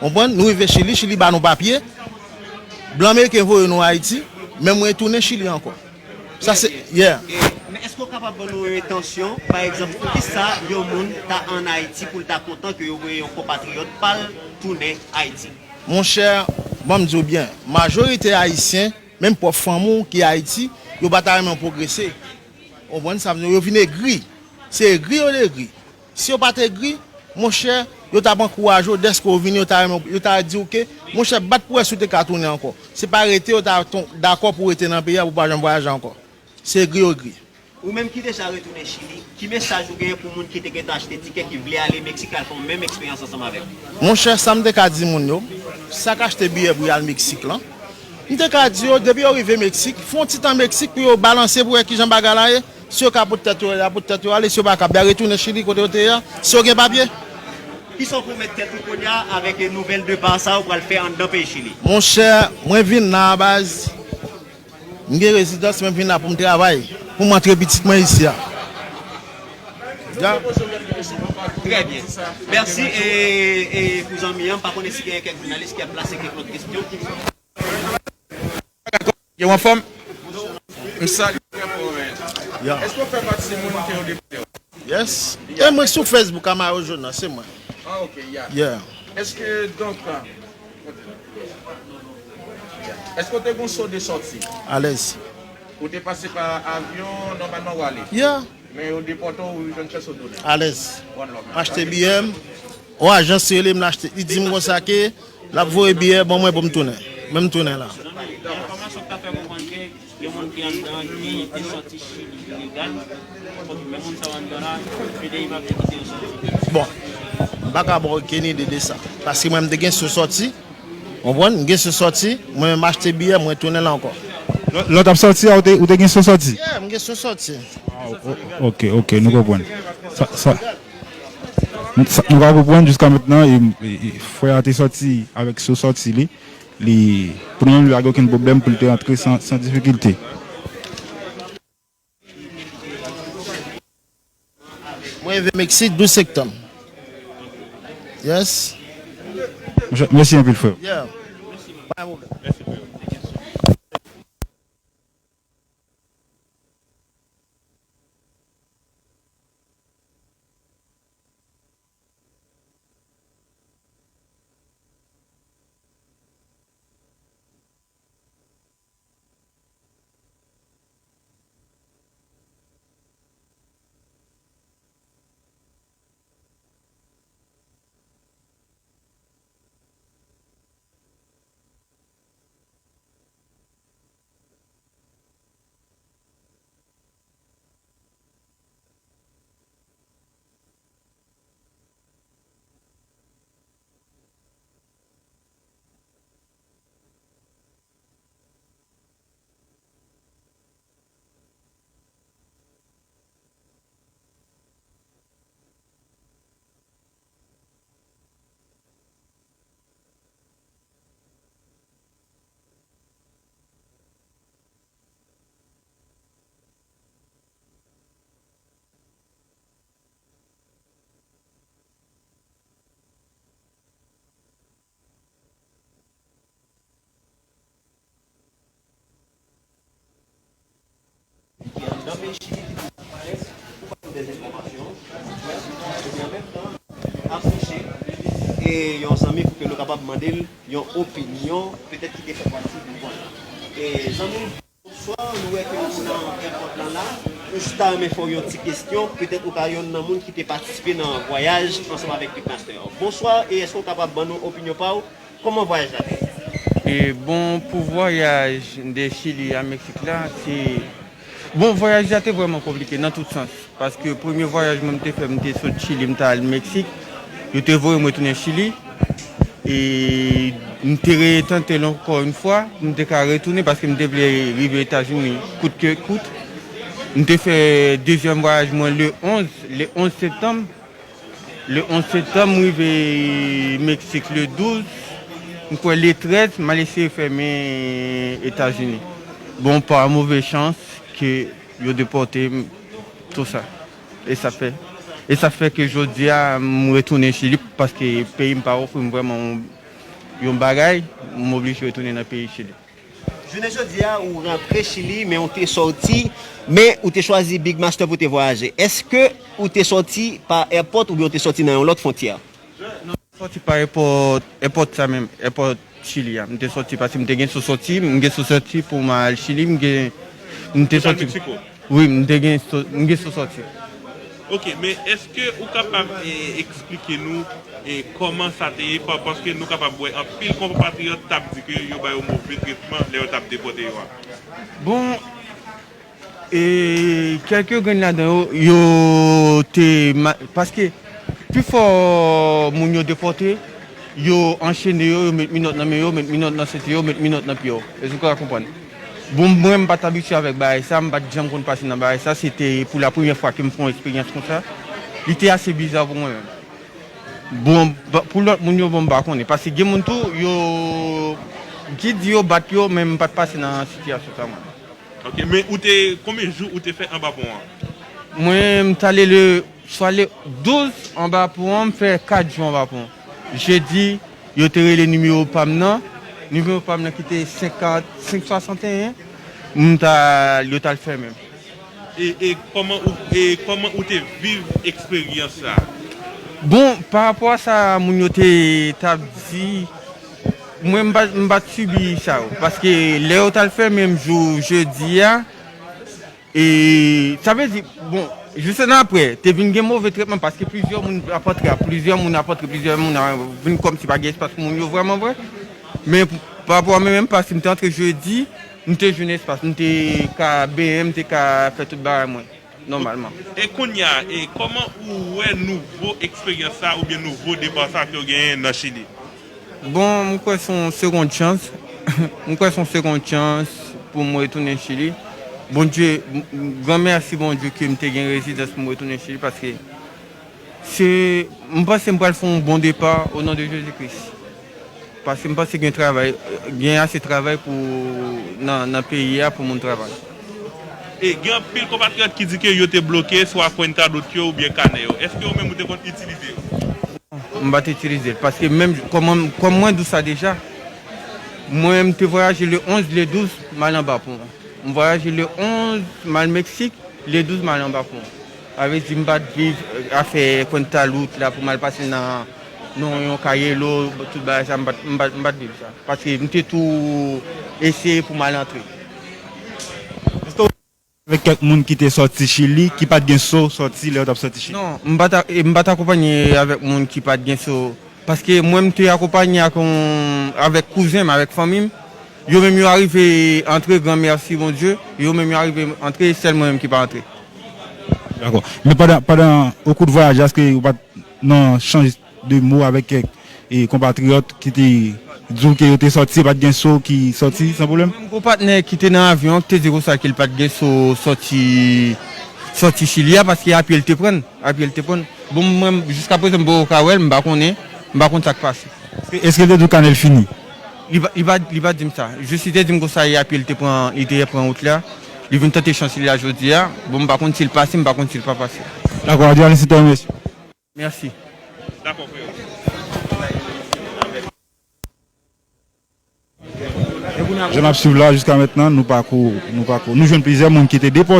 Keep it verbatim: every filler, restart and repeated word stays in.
Konprann? Nou rive Chili, Chili ba nou papye. Blan meriken voye nou Ayiti, men mwen tounen Chili ankò. Sa se, yeah. E, men èske w kapab ban nou yon entansyon, pa egzanp, poukisa yon moun ta ann Ayiti pou l ta kontan ke yo voye yon konpatriyòt pa l tounen Ayiti? Monchè, ban m di w byen, majorite Ayisyen, menm pwòp fanmi w ki Ayiti, yo pa ta renmen w pwogrese. Ou konprann sa m di w? Yo vin egri. Se egri yo egri. Si yo pa t egri, monchè, yo t ap ankouraje w dèske w vini, yo ta renmen w, yo ta di w ke, monchè, bat pou wè si w te ka tounen ankò. Se pa rete yo ta ton- dakò pou w rete nan peyi a, pou w pa janm vwayaje ankò. Se egri yo egri. Ou menm ki deja retounen Chili, ki mesaj ou genyen pou moun ki te gentan achte tikè, ki vle ale Meksik, al fè yon menm eksperyans ansanm avè w? Monchè, sa m te ka di moun yo, sa k achte biyè pou y al Meksik lan, m te ka di yo, depi yo rive Meksik, fè yon ti tan Meksik pou yo balanse pou wè kijan bagay la ye. Si yo ka pot tèt yo, y a pot tèt yo ale. Si yo pa kab, y a retounen Chili kote yo te ye a. Si yo gen papye. Kisa w pwomèt tèt ou kounye a avèk nouvèl depa sa ou pral fè anndan peyi Chili? Monchè, mwen vin la a baz. M gen rezidans, men m vin la pou m travay, pou m antre pitit mwen isi a. Ya. Trè byen. Mèsi. E, e pou zanmi an, m pa konnen si gen kèk jounalis ki ap plase kèk lòt kesyon. Yo anfòm? M salye trè fò, men. Ya. Èske w fè pati de moun ke yo depote yo? Yes. E mwen sou Facebook, Amaro Jonas, se mwen. Ah, ok, ya. Yeah. Èske, donk, èske w te gon so de sòti? Alèz. Ou te pase pa avyon, nòmalman w ale? Yeah. Men yo depòte w, ou jwenn chans ou tounen? Alèz. One love, man. M achte biyè m, yon ajans rele m, l achte. Li di m konsa ke l ap voye biyè ban mwen pou m tounen. Men m tounen la. Enfòmasyon k ta fè konprann ke gen moun ki anndan ki te sòti Chili ilegal, men moun sa yo anndan la, P D I pa vle kite yo sòti. Bon, m pa ka ba w okenn ide de sa. Paske mwen, m te gen sou sòti, w konprann? M gen sou sòti, mwen menm achte biyè, mwen tounen la ankò. Lè, lè w t ap sòti a, ou te, ou te gen sou sòti? Yeah, m gen sou sòti. Ah, o-, ok, ok, nou konprann. Sa, sa, sa nou ka konprann jiska mentnan, e, e, e frè a te sòti avèk sou sòti li. Li, pou nou menm, li pa gen okenn pwoblèm pou l te rantre san, san difikilte. Mwen rive Meksik douz septanm. Yes. Monchè, mèsi anpil, frè. Yeah. Pa gen pwoblèm. Ki anndan peyi Chili ki te parèt pou ba nou dèz enfòmasyon, epi an menm tan ap chèche e yon zanmi pou ke nou kapab mande l yon opinyon, petèt ki te fè pati de gwoup la. E zanmi m, bonswa, nou wè ke ou nan èpòt lan la. Nou jis ta renmen fè w yon ti kesyon, petèt ou ka yonn nan moun ki te patisipe nan vwayaj ansanm avèk Pitmaster. Bonswa, e èske w kapab ban nou opinyon pa w? Kòman vwayaj la te ye? E bon, pou vwayaj de Chili a Meksik la, se, bon, vwayaj la te vrèman konplike nan tout sans. Paske premye vwayaj mwen m te fè, m te sot Chili, m t al Meksik. Yo te voye m retounen Chili. E m te retante l ankò yon fwa, m te ka retounen paske m te vle rive Etazini kout ke kout. M te fè dezyèm vwayaj mwen le onz, le onz septanm. Le onz septanm, m rive Meksik le douz. M kwè le trèz, m al eseye fèmen Etazini. Bon, pa move chans ke yo depòte m, tou sa. E sa fè, e sa fè ke jodi a, m retounen Chili paske peyi m pa ofri m vrèman yon, yon bagay, m oblije retounen nan peyi Chili. Jounen jodi a, ou rantre Chili, men ou te sòti, men ou te chwazi Big Master pou te vwayaje. Èske ou te sòti pa èpòt oubyen ou te sòti nan yon lòt fwontyè? Non, m sòti pa èpòt, èpòt sa menm, èpòt Chili a. M te sòti paske m te gen sou sòti, m gen sou sòti pou m al Chili, m gen, m te sòti. Wi, m te gen sou, m gen sou sòti. Ok, men èske ou kapab e, eksplike nou e, kòman sa te ye? Pa- Paske nou kapab wè anpil konpatriyòt t ap di ke yo ba yo move tretman lè yo t ap depòte yo a. Bon, e kèlke grenn ladan yo, yo te ma- paske pifò moun yo depòte, yo anchene yo, yo met minòt nan men yo, met minòt nan senti yo, met minòt nan pye yo. Èske w ka konprann? Bon, mwen, m pa t abitye avèk bagay sa, m pa t janm konn pase nan bagay sa, se te pou la premyè fwa ke m fè yon eksperyans konsa. Li te ase biza pou mwen menm. Bon, ba- pou lòt moun yo, bon, m pa konnen. Paske gen moun tou, yo, gid yo bat yo, men m pa t pase nan sitiyasyon sa mwen. Ok, men ou te, konbyen jou ou te fè anba pon an? Mwen, m t ale le, swa le douz anba pon an, m fè kat jou anba pon. Jedi, yo te rele nimewo pa m nan. Nimewo pa m nan ki te senkant, senk swasanteyen. M ta, yo t al fèmen m. E, e kòman ou, e kòman ou te viv eksperyans sa? Bon, pa rapò a sa moun yo te t ap di, mwen, m pa, m pa t sibi sa yo. Paske lè yo t al fèmen m jou jedi a, e sa vle di, bon, jis annapre, te vin gen move tretman paske plizyè moun ap antre, plizyè moun ap antre, plizyè moun ap vin kòmsi pa gen espas pou moun yo vrèman vre. Men pa rapò a mwen menm, paske m te antre jedi, m te jwenn espas, m te ka benyen, m te ka fè tout bagay mwen nòmalman. E kounye a, e kòman ou wè nouvo eksperyans sa oubyen nouvo depa sa ke w genyen nan Chili? Bon, m kwè se yon segond chans. M kwè se yon segond chans pou m retounen Chili. Bondye, m- m- gran mèsi Bondye ke m te gen rezidans pou m retounen Chili paske se, m panse m pral fè yon bon depa o non de Jezi Kris. Paske m panse gen travay, gen ase travay pou nan, nan peyi a pou moun travay. E gen anpil konpatriyòt ki di ke yo te bloke swa kwenta dot yo oubyen kanè yo. Èske ou menm ou te konn itilize yo? M pa t itilize l. Paske menm kòm, kòm mwen di w sa deja, mwen m te vwayaje le onz, le douz, m al anba pon an. M vwayaje le onz, m al Meksik, le douz, m al anba pon an. Sa vle di m pa t viv afè kwenta dot la pou m al pase nan, nan yon kayelo, tout bagay sa, m pa t, m pa t, m pa t viv sa. Paske m te tou eseye pou m al antre. Avèk kèk moun ki te sòti Chili, ki pa t gen so sòti lè yo t ap sòti Chili? Non, m pa t a- e m pa t akonpanye avèk moun ki pa t gen so. Paske mwen, m te akonpanye ak yon, avèk kouzen m, avèk fanmi m. Yo menm, yo arive antre, gran mèsi Bondye. Yo menm, yo arive antre, e sèl mwen menm ki pa antre. Dakò. Men pandan, pandan, au cours de voyage, èske ou pa t nan chanj de mo avèk kèk e konpatriyòt ki te di w ke yo te sòti, pa t gen so ki sòti san pwoblèm? Mwen, m gon patnè ki te nan avyon an ki te di konsa ke l pa t gen so sòti, sòti Chili a, paske a pye l te pran l, a pye l te pran l. Bon, mwen, jiskaprezan, m poko ka wè l, m pa konnen, m pa konn sa k pase. Èske, èske l te di w kanè l fini? Li pa, li pa, li pa di m sa. Jis li te di m konsa, e a pye l te pran, li te pran wout la. Li vin tante chans li la jodi a. Bon, m pa konn si l pase, m pa konn si l pa pase. Dakò, Adrian, se te yon mesye. Mèsi. Dakò, frè. Jan n ap swiv la, jiska mentnan, nou pako, nou pako, nou jwenn plizyè moun ki te depòte.